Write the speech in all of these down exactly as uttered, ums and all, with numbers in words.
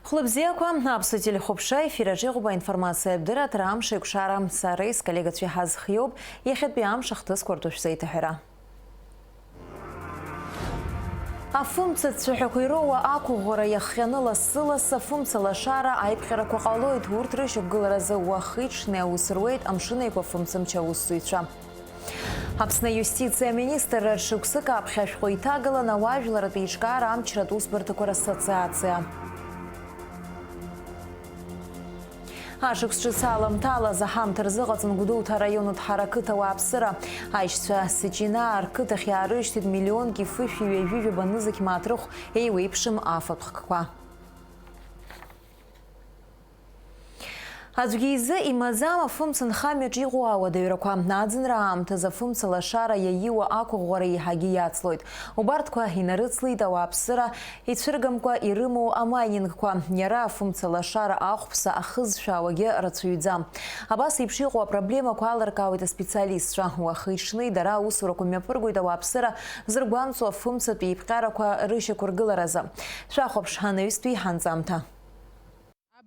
Хәлыбзиақәа, Аԥсуа телехәаԥшра ефир аҿы иҟоуп аинформациатә дырраҭара Амш еиқәшара. Сареи сколлегацәеи ҳазхиоуп иахьатәи амш ахҭысқәа ртәы шәзеиҭаҳәара. Афымца цәаҳәақәа ироуа ақәыӷәӷәара иахҟьаны лассы-лассы афымца лашара аиԥҟьарақәа ҟалоит. Урҭ рышьақәгыларазы уахи-ҽни аус руеит Амшын Еиқәа афымцамч аусзуҩцәа. Аԥсны аиустициа аминистрра шықәсык аԥхьа ашәҟәы иҭагалан ауаажәларратә еиҿкаара амчратә усбарҭақәа рассоциациа. Ашықәс ҿыц аламҭалаз аҳамҭа рзыҟаҵан Гәдоуҭа араион Уҭҳара ақыҭа ауааԥсыра. Аишьцәа Сыҷинаа рқыҭахь иаарышьҭит миллионки фышәи ҩажәи жәаба нызқь мааҭ рыхә еиуеиԥшым афатәхкқәа. Аӡәгьы изы имаӡам афымца нхамҩаҿ иҟоу ауадаҩрақәа. Аӡынра аамҭазы афымца лашара иаиуа ақәыӷәӷәара еиҳагьы иацлоит. Убарҭқәа инарыцлеит ауааԥсыра ицәыргамкәа ирымоу амайнингқәа. Иара афымца лашара ахәԥса ахызшәаауагьы рацәаҩӡам. Абас еиԥш иҟоу апроблемақәа алыркаауеит аспециалистцәа. Уахи-ҽни дара аусурақәа мҩаԥыргоит ауааԥсыра зыргәамҵуа афымцатә еиԥҟьарақәа рышьақәыргыларазы. Шәахәаԥш анаҩстәи ҳанҵамҭа.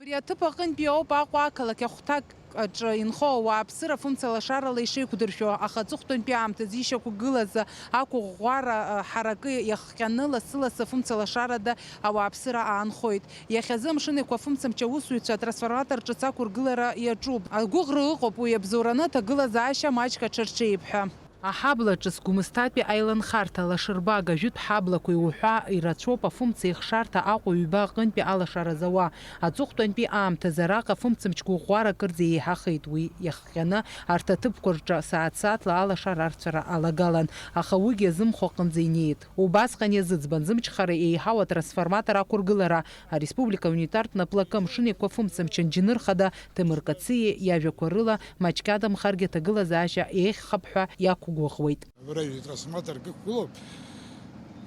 Абри аҭыԥ аҟынтәи ауп Аҟәа ақалақь ахәҭак аҿы инхо ауааԥсыра фымца лашарала ишеиқәдыршәо, аха аҵыхәтәантәи аамҭазы ишьақәгылаз ақәыӷәӷәара ҳаракы иахҟьаны, лассы-лассы фымца лашарада ауааԥсыра аанхоит. Иахьазы Амшын Еиқәа фымцамч аусзуҩцәа атрансформатор ҿыц ақәыргылара иаҿуп. Агәыӷра ыҟоуп уи абзоураны аҭагылазаашьа маҷк аҽарҽеип ҳәа. Аҳабла ҿыц Гәымсҭатәи аиланхарҭа, Лашарбага, Жәытә ҳаблақәеи уҳәа ирацәоуп афымца еихшарҭа Аҟәа ҩба аҟынтәи алашара зауа. Аҵыхәтәантәи аамҭазы араҟа афымцамч гәыӷәӷәара акырӡа еиҳахеит, уи иахҟьаны арҭ аҭыԥқәа рҿы сааҭ-сааҭла алашара арцәара алагалан, аха уигьы азымхо аҟынӡа инеит. Убасҟан иазыӡбан зымчхара еиҳау атрансформатор ақәыргылара, ареспублика аунитартә наплакы Амшын Еиқәа афымцамч анџьныр хада Ҭемыр Кациа иажәақәа рыла, маҷк адамхаргьы аҭагылазаашьа еиӷьхап ҳәа иақәгәыӷуеит. Абра трансформаторк ықәгылоуп,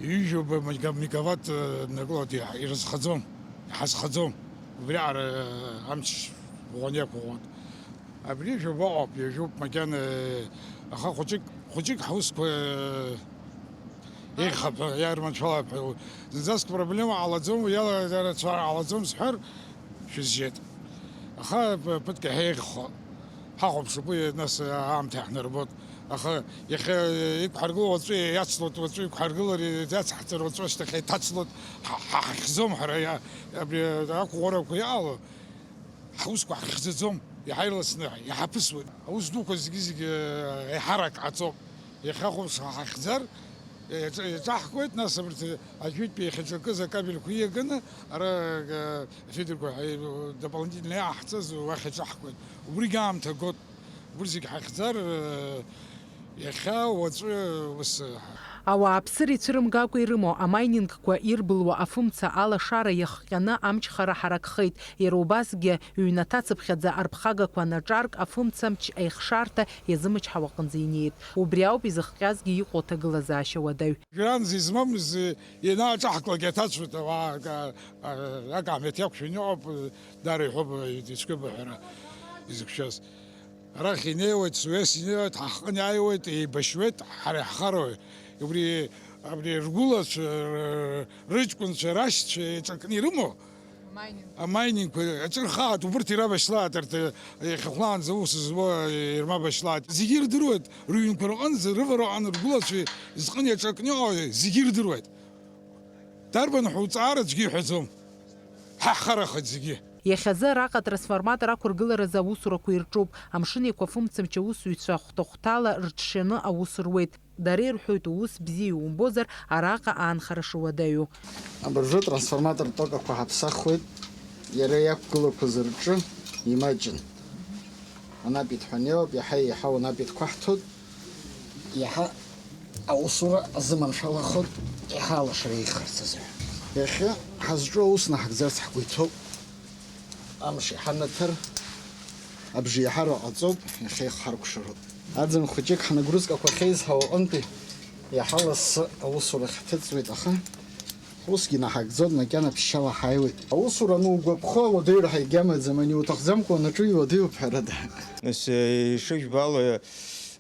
ҩажәа мега-, мегаватт, э, днакылоит, иҳа-, ирызхаӡом, иҳазхаӡом. Убриаҟара, э, амч ӷәӷәаны иақәыӷәӷәон. Абри жәаба ыҟоуп, ҩажәоуп макьана, э, аха хәыҷык, хәыҷык ҳусқәа, э, еиӷьхап ҳәа, иарманшәалап ҳәа. Зынӡаск проблема ҟалаӡом, иалагарацәа ҟалаӡом сҳәар, шәызжьеит. Аха п-, ԥыҭк иаҳа еиӷьхо. Ҳахәаԥшып, уи нас аамҭа иаҳнарбоит. Аха иахьа иқәҳаргыло уаҵәы иацлоит, уаҵәы иқәҳаргылар иацҳҵар, уаҵәы ашьҭахь иҭацлоит. Ҳа-, ҳа-, ҳахьӡом ҳара иа-, абри ақәӷәӷәарақәа иҟало. Ҳусқәа ҳхьӡаӡом, иаҳа ирласны иҳаԥысуеит. Аус дуқәа зегьы-зегьы еиҳарак ҟаҵоуп. Иахьа хәымш ҳахьӡар, еиҿа-, еиҿаҳкуеит, нас абарҭ ажәытәтәи иахьаҿакыз акабельқәа ииаганы, ара, э, фидерқәа, э, дополнительно иааҳҵаз уахь иҿаҳкуеит. Убригь аамҭа гот. Убри зегь ҳахьӡар, э, Иахьа, уаҵәы, ус. Ауааԥсыра ицәырымгакәа ирымоу амайнингқәа ирбылуа афымца алашара иахҟьаны амчхара ҳаракхеит. Иара убасгьы, ҩнаҭацыԥхьаӡа арԥхагақәа анаҿарк, афымцамч аихшарҭа иазымчҳауа аҟынӡа инеит. Убри ауп изыхҟьазгьы иҟоу аҭагылазаашьа уадаҩ. Жәранӡа измамыз ианааҿаҳклак иаҭацәоит, ауаа ак-, ак-, акаамеҭ иақәшәаны иҟоуп, даара иҳәоуп, ицәгьоуп аҳәара изықәшәаз. Арахь инеиуеит, суес инеиуеит, ҳахҟын иааиуеит, еибашьуеит, ҳара иаҳхароуи? Убри, абри ргәылацәа, р-, рыҷкәынцәа, рашьцәа еиҿакны ирымоу? Амайнинг. Амайнингқәа аҿырхааит, убырҭ ирабашьлааит, арҭ, иахьахәлаанӡа аус зуа ирмабашьлааит. Зегьы ирдыруеит, рыҩнқәа рҟынӡа, рывараҟны ргәылацәа зҟын иаҿакны иҟоу зегьы ирдыруеит. Дарбан ҳәа уҵаара аӡәгьы иҳәаӡом. Ҳаҳхарахеит зегьы. Иахьазы араҟа атрансформатор ақәыргыларазы аусурақәа ирҿуп. Амшын Еиқәа афымцамч аусзуҩцәа хәҭа-хәҭала рыҽшаны аус руеит. Дара ирҳәоит, уус бзиа иумбозар, араҟа аанхара шуадаҩу. Абыржәы трансформатор токақәа ҳаԥсахуеит, иара иақәгылақәаз рҿы имаҷын. Анапит ҳәа неоуп, иаҳа еиҳау анапитқәа ҳҭоит. Иаҳа аусура азыманшәалахоит, иаҳа алашара еиӷьхарц азы. Иахьа ҳазҿу аус наҳагӡарц ҳгәы иҭоуп. Амш иҳанаҭар, абжеиҳара ҟаҵоуп, иахьа ихҳаркәшароуп. Аӡын хәыҷык ҳнагрузкақәа ахьеизҳау аҟынтәи иаҳа лассы аусурахь ҳҭыҵуеит, аха усгьы наҳагӡом, макьана ԥшьшьала ҳааиуеит. Аусура анугәаԥхо, ауадаҩра ҳаигьамаӡам, ани уҭахӡамкәа уанаҿу иуадаҩуп, ҳәарада. Нас, э, ишыжәбало, э,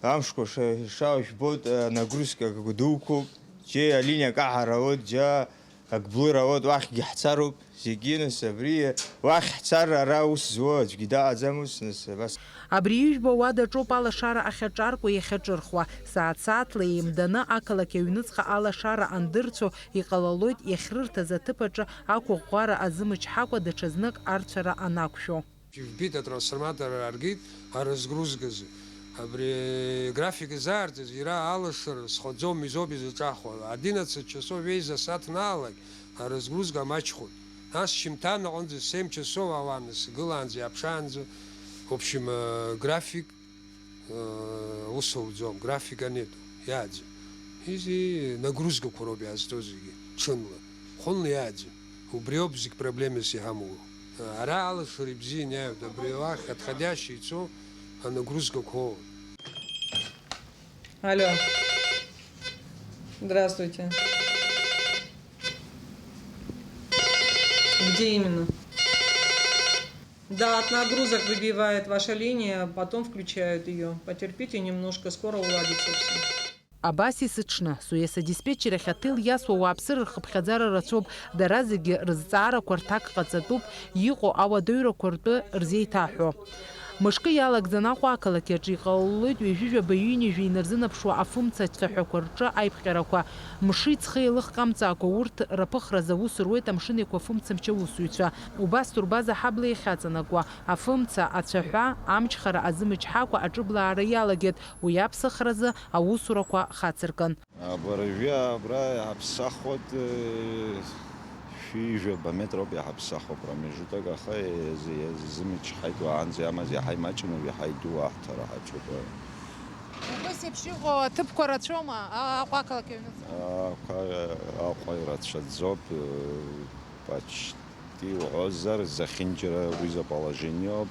амшқәа ша-, шаауа жәбоит, э, нагрузкак дуқәоуп, џьа алиниа каҳарауеит, џьа Ак блыр ауеит, уахьгьы ҳцароуп, зегьы, нас, абри уахь ҳцар, ара аус зуа аӡәгьы дыҟаӡам, ус, нас, абас. Абри ижәбо уа даҿоуп алашара ахьаҿаркуа иахьаҿырхуа. Сааҭ-сааҭла еимданы ақалақь аҩныҵҟа алашара андырцәо, иҟалалоит иахьрырҭаз аҭыԥ аҿы ақәыӷәӷәара азымычҳакәа даҽазнык арцәара анақәшәо. Ижәбеит, атрансформатор ааргеит, аразгрузказы. Абри график изаарҵаз, иара алашара схаӡом, изоуп изаҿахо. Одиннадцать часов еиза саҭанаалак, аразгрузка маҷхоит. Нас шьымҭан аҟынӡа семь часов ауан, сгылаанӡа, иааԥшаанӡа, в общем, э, график, э, ус ауӡом, графика нету, иааӡам. Изи нагрузкақәа роуп иаазҭоу зегьы, ҽынла. Хәынла иааӡам. Убриоуп зегь проблемас иҳамоу. Ара алашара ибзианы иааҩуеит, абри уахь отходящие ицо анагрузкақәоу. Алло. Здравствуйте. Где именно? Да, от нагрузок выбивает ваша линия, потом включают её. Потерпите немножко, скоро уладится всё. Абас есыҽны, Суеса диспетчер ахь аҭел иасуа ауааԥсыра рхыԥхьаӡара рацәоуп, дара зегьы рызҵаарақәа рҭак ҟаҵатәуп, иҟоу ауадаҩрақәа ртәы рзеиҭаҳәо. Мышкы иалагӡан Аҟәа ақалақь аҿы иҟалалоит ҩажәи жәаба ҩынҩажәа инарзынаԥшуа афымца ацәаҳәақәа рҿы аиԥҟьарақәа. Мши ҵхи еилыхҟамҵакәа урҭ раԥыхразы аус руеит Амшын Еиқәа афымцамч аусзуҩцәа. Убас турбаза аҳабла иахьаҵанакуа, афымца, ацәаҳәа, амчхара азымычҳакәа аҿыблаара иалагеит, уи аԥсахразы аусурақәа хацыркын. Абыржәы абра иҳаԥсахуеит, э, шәи жәаба метроуп иҳаԥсахуа промежуток, аха иаз-, иазымычҳаит, уаанӡа иамаз иаҳа имаҷны, иаҳа иду аҳҭара ҳаҿуп. Убас еиԥш иҟоу аҭыԥқәа рацәоума, а-, Аҟәа ақалақь аҩныҵҟа? Аҟәа, Аҟәа ирацәаӡоуп, э, почти уҳәозар, зехьынџьара уи изы положениоуп.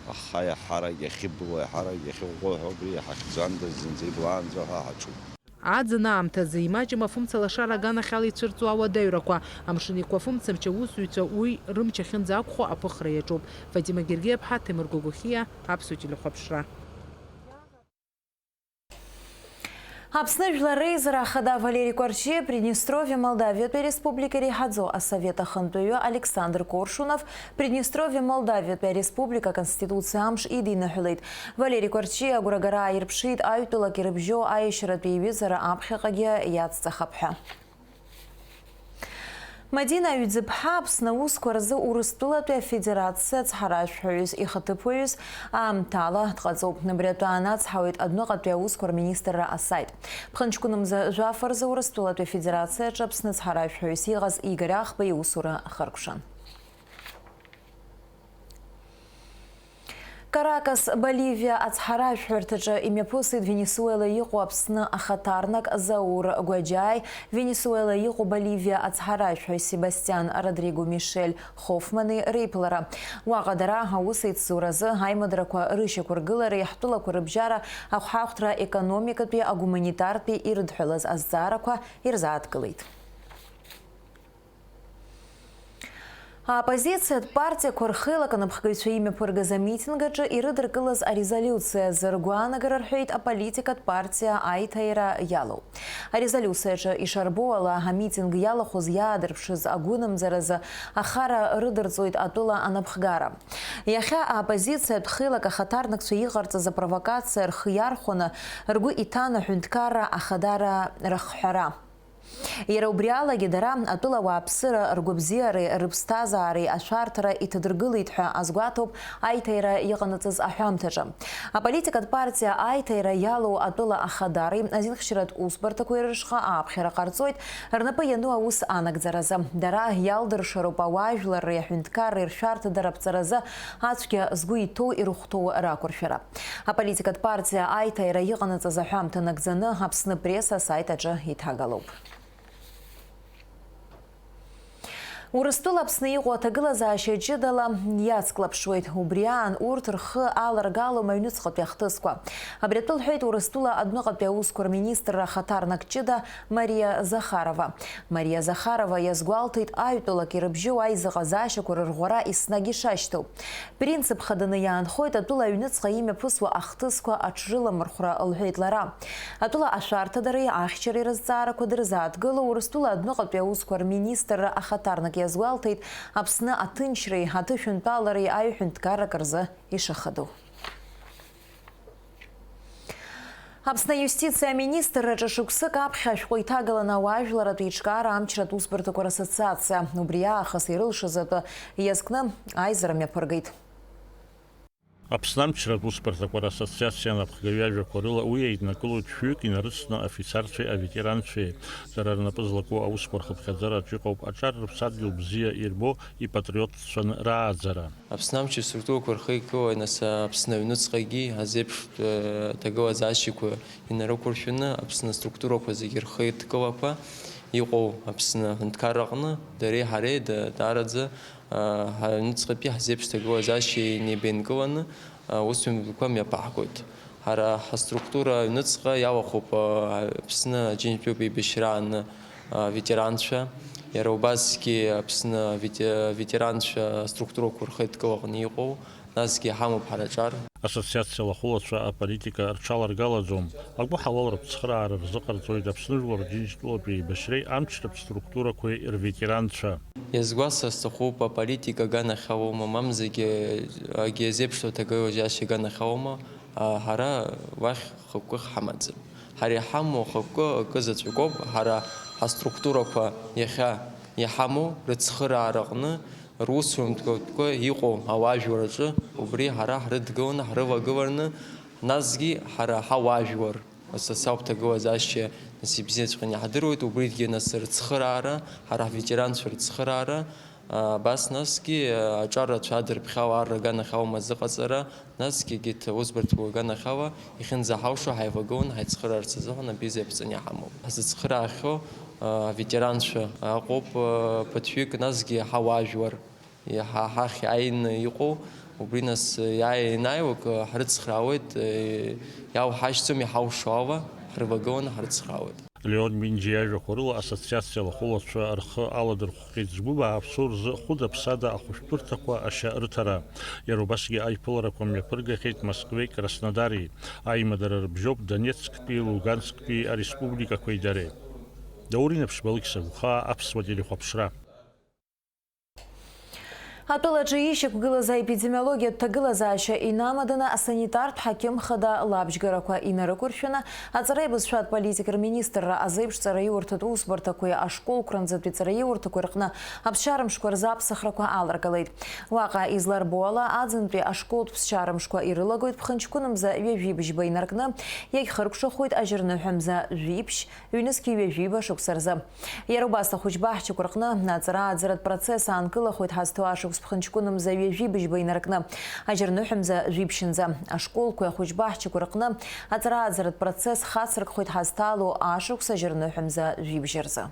Аха иаҳарак иахьыбылуа, иаҳарак иахьыӷәӷәоу ҳәа убри иҳахьӡандаз, зынӡа иблаанӡа ҳәа ҳаҿуп. Аӡын аамҭазы имаҷым афымца лашара аганахьала ицәырҵуа ауадаҩрақәа. Амшын Еиқәа афымцамч аусзуҩцәа уи рымч ахьынӡақәхо аԥыхра иаҿуп. Фатима Гергиаԥҳа, Ҭемыр Гогохиа, Аԥсуа телехәаԥшра. Аԥсны Жәлар Реизара Ахада Валери Кәарҷиа Приднестровиа Молдавиатәи Ареспублика иреиҳаӡоу асовет ахантәаҩы Александр Коршунов Приднестровиа Молдавиатәи Ареспублика Аконституциа амш идиныҳәалеит. Валери Кәарҷиа агәрагара ааирԥшит аҩтәылак ирыбжьоу аиашьаратә еиҩызара аԥхьаҟагьы иацҵахап ҳәа. Мадина Аҩӡыԥҳа Аԥсны аусқәа рзы Урыстәылатәи Афедерациа ацҳаражәҳәаҩыс ихаҭыԥуаҩыс аамҭала дҟаҵоуп. Абри атәы аанацҳауеит адәныҟатәи аусқәа рминистрра асаит. Ԥхынҷкәынымза жәаф рзы Урыстәылатәи Афедерациаҿы Аԥсны цҳаражәҳәаҩыс иҟаз Игорь Ахба иусура хыркәшан. Каракас, Боливиа ацҳаражәҳәарҭаҿы имҩаԥысит Венесуела иҟоу Аԥсны ахаҭарнак Заур Гәаџьааи Венесуела иҟоу Боливиа ацҳаражәҳәаҩ Себастиан Родриго Мишель Хофмани реиԥылара. Уаҟа дара аус еицзуразы аимадарақәа рышьақәыргылареи ҳтәылақәа рыбжьара ахәҳахәҭра економикатәи, агуманитартәи ирыдҳәалаз азҵаарақәа ирзааҭгылеит. Аоппозициатә партиақәа рхеилак анапхгаҩцәа имҩаԥыргаз амитинг аҿы ирыдыркылаз арезолиуциа азы ргәаанагара рҳәеит аполитикатә партиа Аиҭаира иалоу. Арезолиуциаҿы ишарбо ала, амитинг иалахәыз иаадырԥшыз агәынамӡаразы ахара рыдырҵоит атәыла анапхгара. Иахьа аоппозициатә хеилак ахаҭарнакцәа иҟарҵаз апровокациа рхы иархәаны ргәы иҭан аҳәынҭқарра ахадара рахҳәара. Иара убри алагьы дара атәыла ауааԥсыра ргәабзиареи рыԥсҭазаареи ашәарҭара иҭадыргылеит ҳәа азгәаҭоуп аиҭаира иҟанаҵаз аҳәамҭаҿы. Аполитикатә партиа Аиҭаира иалоу атәыла ахадареи азинхьчаратә усбарҭақәеи рышҟа ааԥхьара ҟарҵоит, рнапы иану аус анагӡаразы. Дара иалдыршароуп ауаажәларреи аҳәынҭқарреи ршәарҭада раԥҵаразы ацәгьа згәы иҭоу ирыхәҭоу рақәыршәара. Аполитикатә партиа Аиҭаира иҟанаҵаз аҳәамҭа нагӡаны Аԥсны Пресса асайт аҿы иҭагалоуп. Урыстәыла Аԥсны иҟоу аҭагылазаашьа ҷыдала иацклаԥшуеит. Убри аан урҭ рхы аларгалом аҩныҵҟатәи ахҭысқәа. Абри атәы лҳәеит Урыстәыла адәныҟатәи аусқәа рминистрра ахаҭарнак ҷыда Мариа Захарова. Мариа Захарова иазгәалҭеит, аҩтәылак ирыбжьоу аизыҟазаашьақәа рырӷәӷәара еснагь ишашьҭоу. Принцип хаданы иаанхоит атәыла аҩныҵҟа имҩаԥысуа ахҭысқәа аҽрыламырхәра, лҳәеит лара. Атәыла ашәарҭадареи ахьчареи рызҵаарақәа дырзааҭгыло Урыстәыла адәныҟатәи аусқәа рминистрра ахаҭарнак иазгәалҭеит, Аԥсны аҭынчреи аҭышәынтәалареи аҩ-ҳәынҭқаррак рзы ишахадоу. Аԥсны аиустициа аминистрраҿы шықәсык аԥхьа ашәҟәы иҭагаланы ауаажәларратә еиҿкаара амчратә усбарҭақәа рассоциациа, убри аахыс ирылшаз атәы иазкны аизара мҩаԥыргеит. Аԥсны амчратә усбарҭақәа рассоциациа анапхгаҩы иажәақәа рыла, уи еиднакылоит шәҩык инарыцны афицарцәеи аветеранцәеи. Дара рнапы злаку аусқәа рхыԥхьаӡараҿ иҟоуп аҿар рыԥсадгьыл бзиа ирбо ипатриотцәан рааӡара. Аԥсны амчра структурақәа рхы иқәкуа, нас, Аԥсны аҩныҵҟагьы азеиԥш, э, ҭагылазаашьақәа инарықәыршәаны, Аԥсны аструктурақәа зегьы рхы идкылақәа иҟоу Аԥсны аҳәынҭқарра аҟны дареи ҳареи да-, даараӡа, э, ҳаҩныҵҟатәи ҳзеиԥш ҭагылазаашьа инеибаинкыланы, э, усмҩаԥгатәқәа мҩаԥаҳгоит. Ҳара ҳаструктура аҩныҵҟа иалахәуп, а, Аԥсны Аџьынџьтәылатә еибашьраан, а, ветеранцәа, иара убасгьы Аԥсны авете-, аветеранцәа аструктурақәа рхеидкылаҟны иҟоу, насгьы иҳамоуп ҳара аҿар. Ассоциациа алахәылацәа аполитика рҽаларгалаӡом, агәыҳалалратә цхыраара рзыҟарҵоит Аԥсны Жәлар Рџьынџьтәылатә еибашьреи амчратә структурақәеи рветеранцәа. Иазгәасҭар сҭахуп, аполитика аганахьалоума, мамзаргьы акгьы азеиԥш ҭагылазаашьа аганахьалоума? А, ҳара уахь хықәкы ҳамаӡам. Ҳара иҳамоу ахықәкы акы заҵәыкоуп, ҳара ҳаструктурақәа иахьа иҳамоу рыцхыраара аҟны русумҭақәа иҟоу ауаажәлар рҿы, убри ҳара ҳрыдгыланы, ҳрывагылараны, насгьы ҳара ҳауаажәлар асоциалтә ҭагылазаашьа нас ибзиаҵәҟьаны иаҳдыруеит, убригьы нас рыцхыраара, ҳара ҳветеранцәа рыцхыраара, Абас насгьы, аҿар рацәа адырԥхьало арра аганахьала азыҟаҵара, насгьы егьырҭ аусбарҭақәа аганахьала иахьынӡаҳалшо ҳаивагыланы ҳаицхыраарц азыҳәан абиз иаԥҵаны иҳамоуп. Ҳзыцхраахьоу, а, аветеранцәа ыҟоуп, а, ԥыҭҩык, насгьы ҳауаажәлар, иаҳа ҳахь иааины иҟоу, убри нас иааи-, ианааилак, а, ҳрыцхраауеит, а, иалҳашьҭӡом, иҳалшо ала ҳрывагыланы ҳрыцхраауеит. Леон Минџьа иажәақәа рыла, ассоциациа алахәылацәа рхы аладырхәхьеит згәы бааԥсу рзы хәыда-ԥсада ахәышәтәырҭақәа ашьа рыҭара. Иара убасгьы аиԥыларақәа мҩаԥыргахьеит Москвеи Краснодари. Аимадара рыбжьоуп Донецктәи, Луганцктәи ареспубликақәеи дареи. Даур Инаԥшьба, Алықьса Гәхаа, Аԥсуа телехәаԥшра. Атәылаҿы ишьақәгылаз аепидемиологиатә ҭагылазаашьа инамаданы асанитартә ҳақьым хада лабжьгарақәа инарықәыршәаны, аҵареи абызшәатә политикеи рминистрра азеиԥш ҵараиурҭатә усбарҭақәеи ашколқәранӡатәи ҵараиурҭақәеи рҟны аԥсшьара мшқәа рзы аԥсахрақәа аларгалеит. Уаҟа изларбо ала, аӡынтәи ашколтә ԥсшьара мшқәа ирылагоит ԥхынҷкәынмза ҩажәи быжьба инаркны, иагьхыркәшахоит ажьырныҳәа мза жәиԥшь, ҩнызқьи ҩажәиба шықәса рзы. Иара убас ахәыҷбаҳчақәа рҟны аҵара-ааӡаратә процесс аанкылахоит ҳазҭоу ашықәс ԥхынҷкәынмза ҩажәи быжьба инаркны, ажьырныҳәа мза жәиԥшьынӡа. Ашколқәеи ахәыҷбаҳчақәа рҟны аҵара-ааӡаратә процесс хацыркхоит ҳазҭало ашықәс ажьырныҳәа мза жәибжь рзы.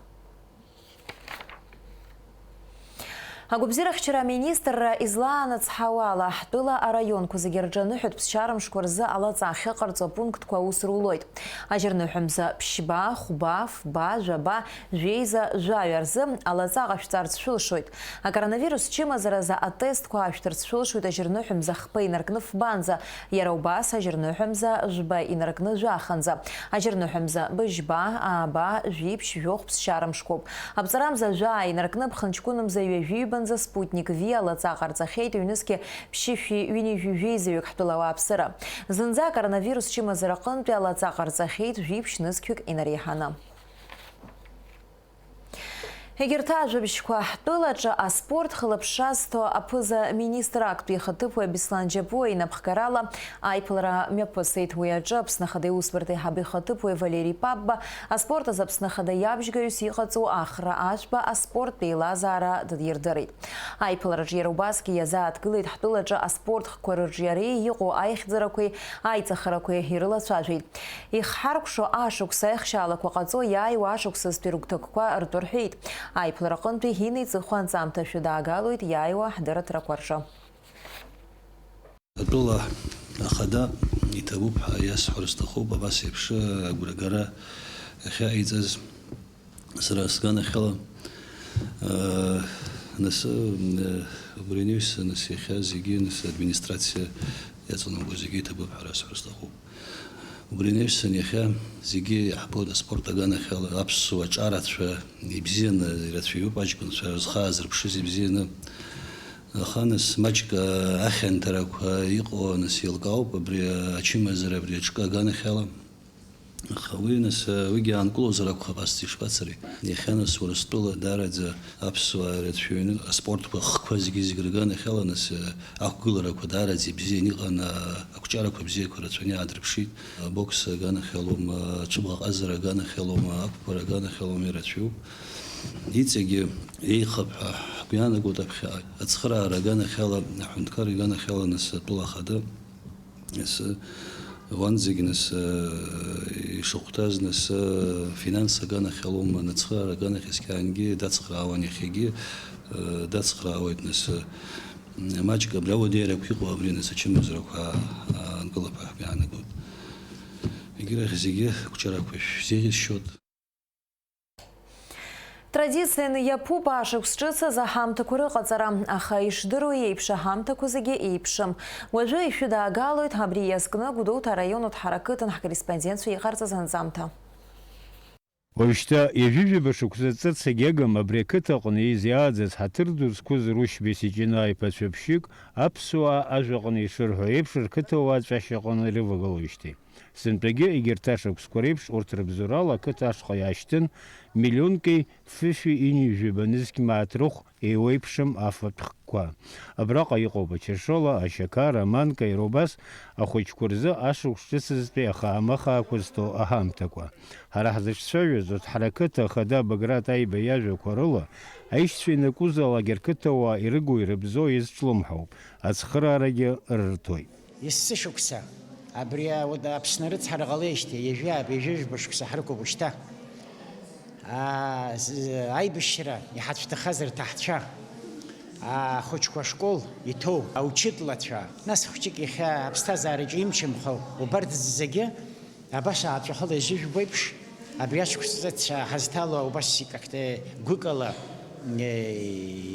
Агәабзиарахьчара аминистрра излаанацҳауа ала, ҳтәыла араионқәа зегьы рҿы аныҳәатә ԥсшьара мшқәа рзы алаҵа ахьыҟарҵо апунктқәа аус рулоит. Ажьырныҳәа мза ԥшьба, хәба, фба, жәаба, жәеиза, жәаҩа рзы алаҵа ҟашәҵарц шәылшоит. Акоронавирус чымазаразы атестқәа аашәҭырц шәылшоит ажьырныҳәа мза хԥа инаркны фбанӡа, иара убас ажьырныҳәа мза жәба инаркны жәаханӡа, ажьырныҳәа мза быжьба, ааба, жәиԥшь, жәохә ԥсшьара мшқәоуп. Аԥҵарамза жәаа инаркны ԥхынҷкәынмза ҩажәи ҩбанӡа Спутник V алаҵа ҟарҵахьеит, ҩнызқьи ԥшьышәи ҩынҩажәи жәеизаҩык ҳтәыла ауааԥсыра. Зынӡа акоронавирус чымазара аҟынтәи алаҵа ҟарҵахьеит жәиԥшь нызқьҩык инареиҳаны. Егьырҭ ажәабжьқәа. Ҳтәылаҿы аспорт хылаԥшра зҭо аԥыза-министр актәи ихаҭыԥуаҩ Беслан Џьапуа инапхгарала аиԥылара мҩаԥысит. Уи аҿы Аԥсны Ахада Иусбарҭа аиҳабы ихаҭыԥуаҩ Валери Папба, аспорт азы Аԥсны Ахада иабжьгаҩыс иҟаҵоу Ахра Ашәба аспорттә еилазаара дирдырит. Аиԥылараҿы иара убасгьы иазааҭгылеит ҳтәылаҿы аспорт хкқәа рыҿиареи иҟоу аихьӡарақәеи аиҵахарақәеи ирылацәажәеит. Ихҳаркәшо ашықәс аихшьаалақәа ҟаҵо иааиуа ашықәсазтәи рыгәҭакқәа ртәы рҳәеит. Аиԥылара аҟынтәи инеиҵыху анҵамҭа шәыдаагалоит иааиуа ҳдырраҭарақәа рҿы. Атәыла ахада иҭабуп ҳәа иасҳәар сҭахуп, абас еиԥш агәрагара ахьаҟаиҵаз сара сганахьала, аа, нас, э, убри анаҩс, нас иахьа зегьы, нас администрациа иаҵанакуа зегьы иҭабуп ҳәа расҳәар сҭахуп. Убри анаҩсан иахьа зегьы иаҳбоит аспорт аганахьала аԥсуа ҿарацәа ибзианы ирацәаҩуп, аҷкәынцәа рызхы аазырԥшыз ибзианы. Аха нас маҷк ахьанҭарақәа иҟоу нас еилкаауп абри ачымазара абри аҿкы аганахьала. Аха уи нас уигьы аанкылозар акәхап, асҵәҟьа ишԥацари? Иахьа нас Урыстәыла даараӡа аԥсуаа ирацәаҩны аспортқәа ахқәа зегьы-зегьы рганахьала нас ақәгыларақәа даараӡа ибзианы иҟан, ақәҿиарақәа бзиақәа рацәаны иаадырԥшит. Абокс аганахьалоума, ацәыбӷаҟазара аганахьалоума, ақәԥара аганахьалоума ирацәаҩуп. Иҵегьы еиӷьуп ҳәа ҳгәы иаанагоит аԥхьаҟа. Ацхыраара аганахьала, аҳәынҭқар иганахьала нас атәыла ахада. Ес, уанӡагь нас, э, ишахәҭаз нас, э, финанс аганахьалоума, ацхыраара аганахь есқьынгьы дацхраауан, иахьагьы, э, дацхраауеит нас, э, маҷк абри ауадаҩрақәа иҟоу абри нас ачымазарақәа аанкылап ҳәа ҳгәы иаанагоит. Егьырахь зегьы ақәҿиарақәа шәзеиӷьасшьоит. Традицианы иаԥуп ашықәс ҿыц азы аҳамҭақәа рыҟаҵара, аха ишдыруа еиԥш аҳамҭақәа зегьы еиԥшым. Уажәы ишәыдаагалоит абри иазкны Гәдоуҭа араион Уҭҳара ақыҭан ҳкорреспондентцәа иҟарҵаз анҵамҭа. Уажәшьҭа ҩажәижәаба шықәса ҵыц егьагым абри ақыҭаҟны изиааӡаз ҳаҭыр ду зқәыз Рушьбеи Сиҷынаа иԥацәа ԥшьҩык аԥсуаа ажәаҟны ишырҳәо еиԥш рқыҭауаа ҵәашьаҟны ирывагылоижьҭеи. Сынтәагьы егьырҭ ашықәсқәа реиԥш урҭ рыбзоурала ақыҭа ашҟа иаашьҭын миллионки фышәи ҩынҩажәи жәаба нызқь мааҭ рыхә еиуеиԥшым афатә хкқәа. Абраҟа иҟоуп ачашола, ашьақар, аманка, иара убас ахәыҷқәа рзы ашықәс ҿыцызтәи ахаамахаақәа зҭоу аҳамҭақәа. Ҳара ҳзыҿцәажәоз, Уҭҳара ақыҭа ахада Баграт Аиба иажәақәа рыла, аишьцәа ианакәыз алагер қыҭауаа ирыгу-ирыбзоу иазҿлымҳауп, ацхыраарагьы рырҭоит. Есышықәса абри ауада Аԥсны арыцҳара ҟалеижьҭеи ҩажәи ааба, ҩажәи жәаба шықәса ҳрықәуп ушьҭа. Аа, з-, аибашьра иҳацәҭахаз рҭаҳцәа, ахәыҷқәа ашкол иҭоу аучытлацәа, нас хәҷык иахьа аԥсҭазаараҿы имчымхо убарҭ зегьы Абас ааҵәахала ижыжәбо еиԥш, абри ацәқәҵәыҵәыцәа ҳазҭало убас икахьҭа гәыкала, е,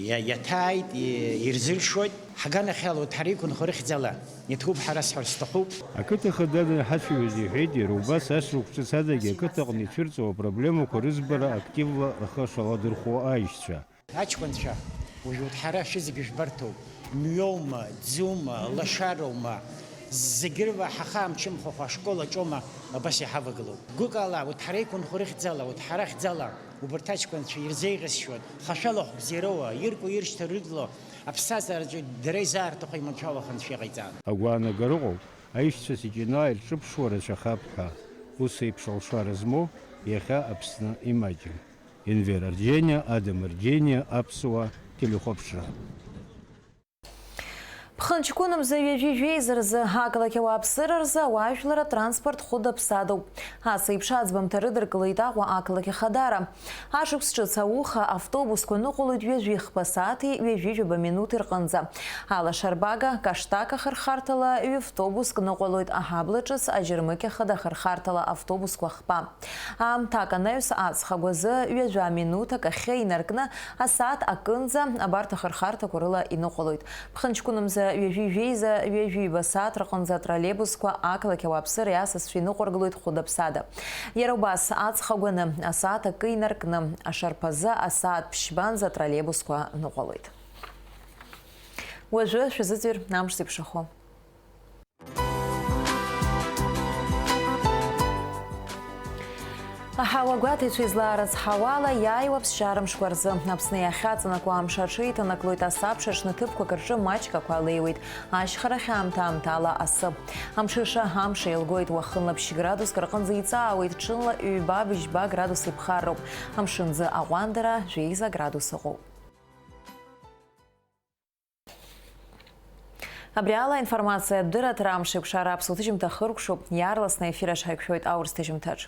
иа-, иаҭааит, и-, ирзыршоит. Ҳаганахьала урҭ ҳара иқәынхо рыхьӡала иҭоуп ҳәа расҳәар сҭахуп. Ақыҭа хада данҳацәажәоз иҳәеит, иара убас ашықәс ҿыц адагьы ақыҭаҟны ицәырҵуа апроблемақәа рызбара активла рхы шаладырхәуа аишьцәа. Аҷкәынцәа, уажә урҭ ҳара шәызегьы жәбарҭоуп, мҩоума, ӡума, лашароума, зегьы рыла ҳахаамчымхакәа ашкол аҿоума абас иҳавагылоу. Гәыкала, урҭ ҳара иқәынхо рыхьӡала, урҭ ҳара хьӡала, убарҭ аҷкәынцәа ирзеиӷьасшьоит, хашәала хәбзиароуа, ирку-иршьҭа рыдло, аԥсҭазаараҿы дара изаарҭаху иманшәалаханы шәиҟаиҵан. Агәаанагара ыҟоуп, аишьцәа Сиҷынаа ирҿыԥшуа рацәахап ҳәа, ус еиԥш алшара змоу иахьа Аԥсны имаҷым. Енвер Арџьениа, Адам Арџьениа, Аԥсуа телехәаԥшра. Ԥхынҷкәынымза ҩажәи жәеиза рзы ақалақь ауааԥсыра рзы ауаажәларратә транспорт хәыда-ԥсадоуп. Ас еиԥш аӡбамҭа рыдыркылеит Аҟәа ақалақь Ахадара. Ашықәс ҿыц ауха автобусқәа ныҟәалоит ҩажәи хԥа сааҭи ҩажәи жәаба минуҭи рҟынӡа. Алашарбага, Каштак ахырхарҭала ҩавтобуск ныҟәалоит, аҳабла ҿыц Аџьармыкьа хада ахырхарҭала автобусқәа хԥа. Аамҭак анаҩс аҵх агәазы ҩажәа минуҭак ахьы инаркны асааҭ акынӡа абарҭ ахырхарҭақәа рыла иныҟәалоит. Ԥхынҷкәынымза ҩажәи жәеиза ҩажәи ҩба сааҭ рҟынӡа атроллейбусқәа ақалақь ауааԥсыреи асасцәеи ныҟәыргылоит хәыда-ԥсада. Иара убас аҵх агәаны асааҭ акы инаркны ашарԥазы асааҭ ԥшьбанӡа атроллейбусқәа ныҟәалоит. Уажәы шәазыӡырҩыр амш зеиԥшрахо. Аҳауагәаҭаҩцәа излаарыцҳауала, иааиуа аԥсшьара мшқәа рзы Аԥсны иахьаҵанакуа амш аҽеиҭанаклоит, асабша аҽны ҭыԥқәак рҿы маҷк ақәа леиуеит, ашьхарахь аамҭа-аамҭала асы. Амҽыша амш еилгоит, уахынла ԥшь градуск рҟынӡа иҵаауеит, ҽынла ҩба-быжьба градус иԥхарроуп, амшынӡы аҟәандара жәеиза градус ыҟоуп. Абри ала аинформациатә дырраҭара амш еиқәшара аԥсуа ҭыжьымҭа хыркәшоуп, иаарласны аефир аҿы ҳаиқәшәоит аурыс ҭыжьымҭаҿ.